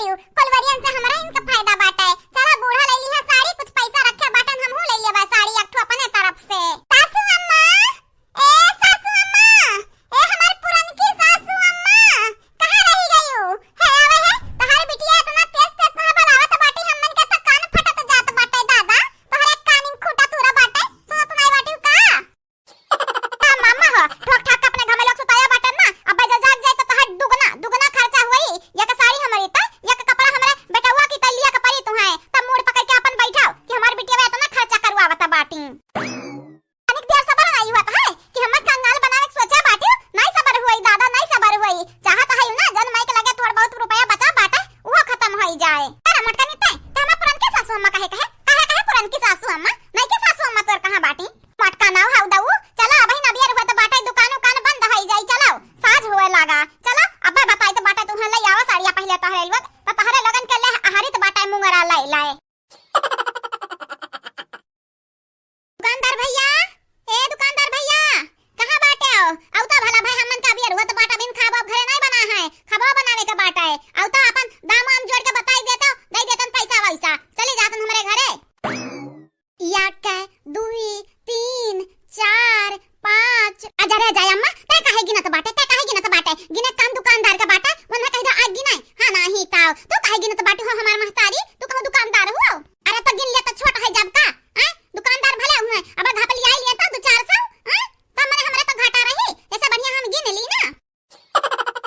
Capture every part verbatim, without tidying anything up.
कुलवरियन से हमरा इनका फायदा बाटे। चला बूढ़ा ले लिहा साड़ी, कुछ पैसा रखे बाटन, हमहू ले लेबा साड़ी एक ठो अपने तरफ से। सासू अम्मा, ए सासू अम्मा, ए हमार पुरनकी सासू अम्मा, कहाँ रही गयू? हे आवे है, तोहार बिटिया इतना तेज तेज तोहार बुलावत बाटी, हमन के त कान फटत जात बाटे दादा, तोहरे कानिन खूटा तुरा बाटे, सुनत नाई बाटी का? आ, मामा हो, ठोक ठाक के अपने घर में लोग सुताया बाटे ना, अब जा जाग जाए तो तोहार दुगना, दुगना खर्चा होई। एक साड़ी हमारी त, एक कपड़ा हमारे बेटवा की त लिया के परी तुहां, तब मूड़ पकड़ के अपन बैठाओ कि हमार बिटिया इतना खर्चा करवावत बाटी। अनिक देर सबर नाई हुआ है कि हमार कंगाल बनावे के सोचा बाटी, नाई सबर हुई दादा, नाई सबर हुई। चाहत है ना, जन माई के लगे थोड़ बहुत रुपया बचा बाटे, वो खत्म होई जाए। अरे मोटका निते, त हमार पुरनकी सासू अम्मा कहे, कहे, कहे, कहे पुरनकी सासू अम्मा, नाई के सासू अम्मा तोर कहाँ बाटी? मटका नाव हाउ दऊ, चला, अबहिन अबियर हुआ त बाटे, दुकान उकान बंद होई जाई, चला, साँझ हुए लागा, चला, अबे बताई त बाटे, तुहन ले आवा साड़िया पहिले तोहरे लोग, त तोहरे लोगन के ले आहारी त बाटे मुंगरा लाई लाई। दुकानदार भैया, ए दुकानदार भैया, कहाँ बाटे हो? अउता भला भाई, हमन का अबियर हुआ त बाटे, अबहिन खाबो घरे नाई बना है, खाबो बनावे के बाटे, अउता अपन दाम वाम जोड़ के बताई देता, दे देतन पैसा वैसा, चली जातन हमरे घरे। एक, दुई, तीन, चार, पाँच। अजा रे अजा अम्मा, तै काहे गिनत बाटे, तै काहे गिनत बाटे? गिने काम दुकानदार के बाटे, मन में कह दो आग गिनाई। हाँ नाही ताव, तू काहे गिनत बाटे हो हमार महतारी? तू कहूँ दुकानदार हुआ? अरे तो गिन ले तो छोट है जब का, हैं? दुकानदार भले हुए, अब घपली आई लिए तो दो चार सौ, हैं? तब मने हमरे तो घाटा रही, ऐसे बढ़िया हम गिन ली ना।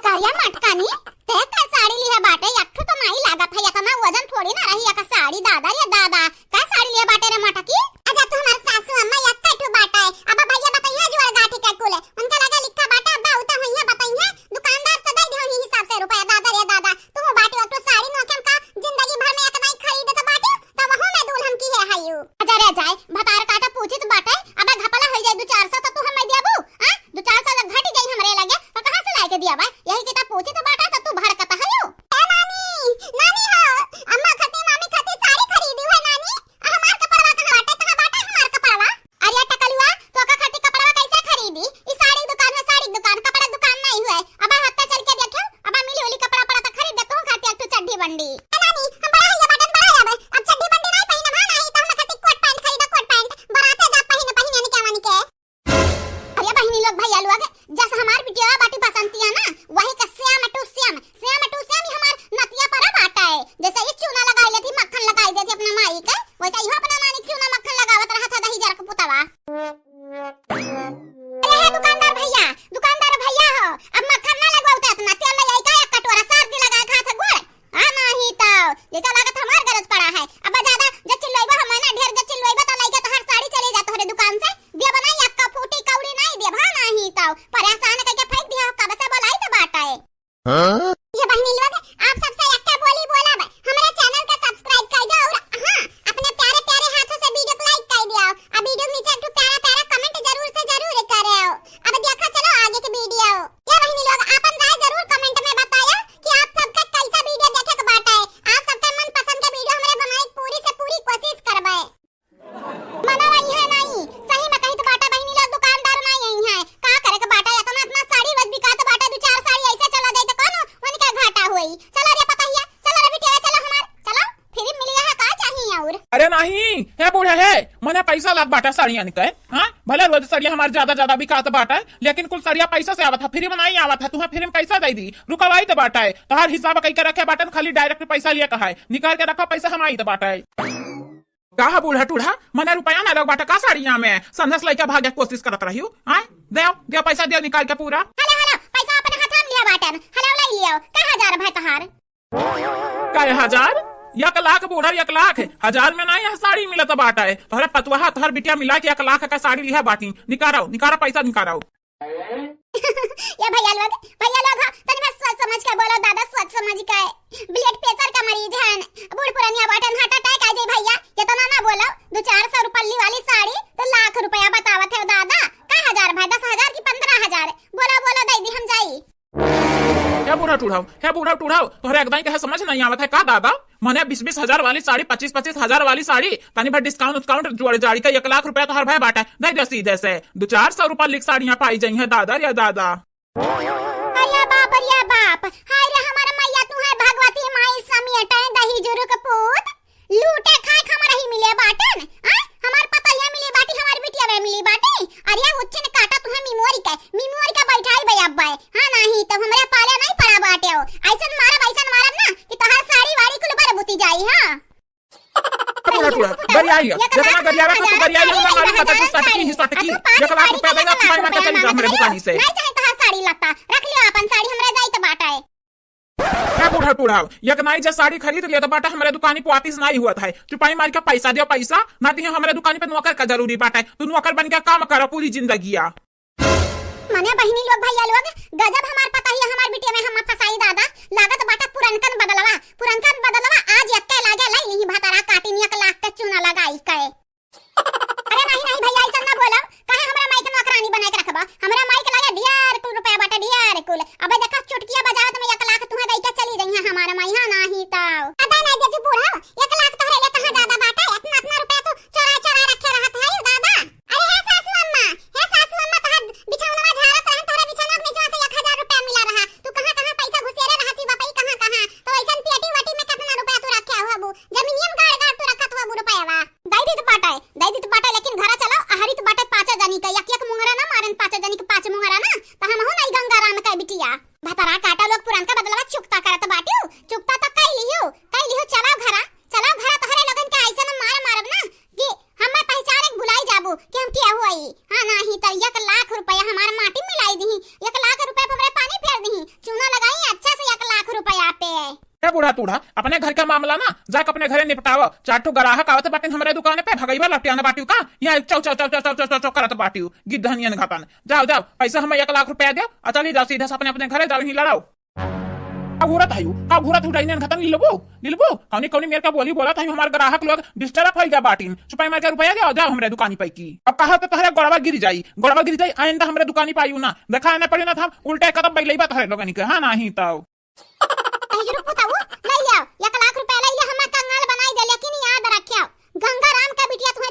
करिया मटकानी, ते का साड़ी लिहे बाटे? एक ठो तो नाई लागत है, इतना वजन थोड़ी ना रही एक साड़ी। दादा रे दादा, का साड़ी लिहे बाटे रे मटकी? अच्छा तू हमार सासू अम्मा एक ठो बाटे। अब भैया बताइए जोड़ गाठी के कुले, उनके लगे लिखा बाटे, अब उ तो हुइया बताइए, दुकानदार से दे दियो ही हिसाब से रुपया। दादा रे दादा, तू बाटे एक ठो साड़ी नोखे में का जिंदगी भर में एक नाई खरीदत बाटे, तो वहू में दुल्हन की है हायू। अजा रे जाए, भतार काटा पूछित बाटे, अब घपला हो जाए दो चार सौ तो तू हमें देबू, हाँ? दो चार सौ घट जाई हमरे लगे, तो कहाँ से लाए के दिया बा? यही किताब पूछित बाटे तो तू भड़कत हयू। ए नानी, नानी हो, अम्मा खातिर, मामी खातिर साड़ी खरीदी है नानी। आ हमार कपड़वा कहाँ बाटे, कहाँ बाटे हमार कपड़वा? अरे टकलुआ, तो का खातिर कपड़वा कैसे खरीदी? ई साड़ी दुकान है, साड़ी दुकान, कपड़ा दुकान नहीं हुए। अब हफ्ता चल के देखो, अब मिली उली कपड़ा पड़ा तो खरीद दे, तू खातिर एक ठो चड्ढी बंडी। ए नानी, हम बड़ा है ये बटन बड़ा है अब, अब चड्ढी बंडी नहीं पहिनब, हाँ नहीं, तो हम खातिर कोट पैंट खरीदा, कोट पैंट, बराते जा पहिन, पहिन यानी के वानी के। अरे बहिनी लोग, भैया लोग, जस हमार बिटिया बाटी बसंतिया ना, वही का same to same, same to same ही हमार नतिया पर बाटा है। जैसे ये चूना लगाई लेती, मक्खन लगाई देती अपना माई के, वैसे इहो अपना नानी के चूना मक्खन लगावत रहत है, दही जरा के पुतवा। अरे हे दुकानदार भैया, दुकानदार भैया हो, अब मक्खन ना लगवाओ तो इतना तेल ले आई का एक कटोरा, सर्दी लगाए खात है गोड़। हाँ, नाही ताव, जैसा लागत हमार गरज पड़ा है। अब ज्यादा जे चिल्लइबो हम ना, ढेर जे चिल्लइबो तो लइके तोहार साड़ी चली जा तोहरे दुकान से। देब ना, एक फूटी कौड़ी नहीं देब, हाँ, नाही ताव। परेशान करके फेंक दिया हो, कब से बोलाई तो बाटा है। हाँ? ये बहिनी लोग, आप सबसे एक बोली बोलब, हमरे channel का subscribe कर दो और हाँ, अपने प्यारे प्यारे हाथों से video को like कर दियो। अब video के नीचे एक ठो प्यारा प्यारा comment जरूर से जरूर करो। अब देखा चलो आगे के video। ये बहिनी लोग, आपन राय जरूर comment में बताया कि आप सबके कैसा video देखे के बाटे। आप सबके मनपसंद के video हमरे बनाए के पूरी से पूरी कोशिश करबे। मना वही है नहीं, सही में कही तो बाटा बहिनी लोग, दुकानदार नहीं यही है। का करे के बाटा, इतना इतना साड़ी रोज बिकात बाटा, दो चार साड़ी ऐसे चला जाए तो कौन उनके घाटा होई? चलो रे पतहिया, चलो रे बिटिया, चलो हमार, चलो। फिर मिल गया है, का चाहिए और? अरे नहीं, हे बूढ़ा है, मने पैसा लाग बाटा साड़ियन के, हाँ? भले रोज साड़िया हमार ज्यादा ज्यादा बिकात बाटा, लेकिन कुल साड़िया पैसा से आवत है, फ्री में नहीं आवत है, तुहे फ्री में कैसा दे दी? रुकवाई तो बाटा है, तोहार हिसाब कई के रखे बाटन, खाली direct पैसा लिए कहा है, निकाल के रखो पैसा, हम आई तो बाटा है। का है बूढ़ा टूढ़ा, मने रुपया ना लग बाटा का साड़िया में? संदेश लइके भागे के कोशिश करत रही हूँ, हाँ? देव, देव पैसा देव निकाल के पूरा। हेलो, हेलो, पैसा अपने हाथ में लिया बाटन, हेलो ले लियो, का हजार भाई तोहार? कै हजार? एक लाख बूढ़ा, एक लाख। हजार में ना यह साड़ी मिलत बाटा है। तोहरे पतुआ, तोहर बिटिया मिला के एक लाख का साड़ी लिहा बाटी। निकारो, निकारो, पैसा निकारो। ये भैया लोग, भैया लोग, हाँ, तनी बस सोच समझ के बोलो दादा, सोच समझ के। Blood pressure का मरीज है, बूढ़ पुरानिया बाटन, heart attack आ जाए भैया। ये तो ना, ना बोलो, दो चार सौ रुपये वाली साड़ी तो लाख रुपया बतावत है दादा। का हजार भाई, दस हजार की पन्द्रह हजार? बोलो, बोलो, दे दी हम जाई। हे बूढ़ा टूढ़ाओ, हे बूढ़ा टूढ़ाओ, तोहरे एकदम के समझ नहीं आवत है का दादा? मने बीस बीस हजार वाली साड़ी, पच्चीस पच्चीस हजार वाली साड़ी, तनी भर discount उस्काउंट जोड़ जाड़ी के एक लाख रुपया तोहर भय बाटे, दे दे सीधे से। दो चार सौ रुपया लिख साड़ियाँ पाई जाई है दादा रे दादा। अरे बाप रे बाप, हाय रे हमार मैया, तू है भगवती माई समी बताओ, गरियाई लिया। एक लाख जितना गरियावा का तू हजार गरियाई लिया, साड़ी, हमार मालूम बता, तू हजार सटकी ही साड़ी। सटकी। अब तू एक लाख पाँच रुपया साड़ी देना, तू पाई मार के चली जा हमरे दुकानी से। नहीं चाहे तोहार साड़ी लत्ता, रख लियो अपन साड़ी, हमरे जाइत बाटे। ए बूढ़ा, बूढ़ा, एक नाई जे साड़ी खरीद लेत बाटा, हमरे दुकानी पे वापिस नाई हुअत है। चुपाई मार के पैसा दियो, पैसा, ना तो हमरे दुकानी पे नौकर का जरूरी बाटे। तू नौकर बन के काम करो पूरी जिंदगिया। मने बहिनी लोग, भैया लोग, गजब हमार पता ही हमार बिटिया में हम फंसाई दादा। लागत बाटे पुरनकन बदलवा, पुरनकन बदलवा आज एक्के लागे लाई लिही भतारा काटिन एक लाख के चूना लगाई के। अरे नहीं, नहीं भैया, ऐसा ना बोलो। काहे हमरा माई के नौकरानी बनाए के रखबा? हमरा माई के लगे ढेर कुल रुपया बाटे, ढेर कुल। अबे देखा, चुटकिया बजावत में एक लाख तुहे दई के चली जइहे हमार माई, हाँ, नाही तो। अबे नहीं दे तू बूढ़ा, एक लाख तोहरे लिए कहाँ ज्यादा बाटे? इतना, इतना रुपया तू चोरा, चोरा रखे रहत है, दादा। अरे हे सासू अम्मा, हे सासू अम्मा, तोहर बिछौनवा झाड़त रहन, तोहरे बिछौनवा के नीचवा से एक हजार रुपया मिला रहा। तू कहाँ, कहाँ पैसा घुसेरे रहती बापई, कहाँ, कहाँ? तो ऐसन पेटी वेटी में कितना रुपया तू रखे हो अबू? जमीनियम गाड़, गाड़ तू रखत हो अबू रुपयावा। दई दीत बाटे, दई दीत बाटे, लेकिन घरा चलाओ, अहरित बाटे पाँचो जनी के, एक एक मुंगरा ना मारेन, पाँचो जनी के पाँच मुंगरा ना, तो हमहू नहीं गंगाराम के बिटिया। भतरा काटा लोग पुरनका बदलवा चुकता करत बाटियो, चुकता तो कई लियो, कई लियो, चलाओ घरा, चलाओ घरा, तोहरे लोगन के ऐसन मार मारब ना कि हमें पहचान के भुलाई जाबू कि हम के हुई। हाँ, नाही तो एक लाख रुपया हमार माटी मिलाई दिही, एक लाख रुपया पे हमरे पानी फेर दिही, चूना लगाई अच्छा से एक लाख रुपया पे। ए बूढ़ा तूढ़ा, अपने घर का मामला ना जाके अपने घरे निपटाव। चार ठो ग्राहक आवत बाटिन हमरे दुकान पे, भगईवा लटियाना बाटियो का? यहाँ चौ चौ चौ चौ चौ चौ चौ चौ करत बाटियो, गिद्धनियन घटन। जाओ जाओ, पैसा हमें एक लाख रुपया दो, आ चली जाओ सीधा से अपने अपने घरे जाओ, ही लड़ाओ। का घूरत है यू? का घूरत है, डाइनियन घटन लिलबो? लिलबो? कौनी कौनी मेर का बोली बोलत है, हमार ग्राहक लोग डिस्टर्ब होई गया बाटिन। चुपाई मार के रुपया दे, जाओ हमरे दुकानी पे की। अब कहा तो तोहरे गोड़वा गिर जाई, गोड़वा गिर जाई, आइंदा हमरे दुकानी पे आयु ना। देखा ना पड़ी ना था, उल्टे कदम बैलई बा तोहरे लोगन के, हाँ नाही तो। ए, रुक बताऊ, ले लिया, एक लाख रुपया ले लिया, हमार कंगाल बनाई दे, लेकिन याद रखियो, गंगाराम का बिटिया तू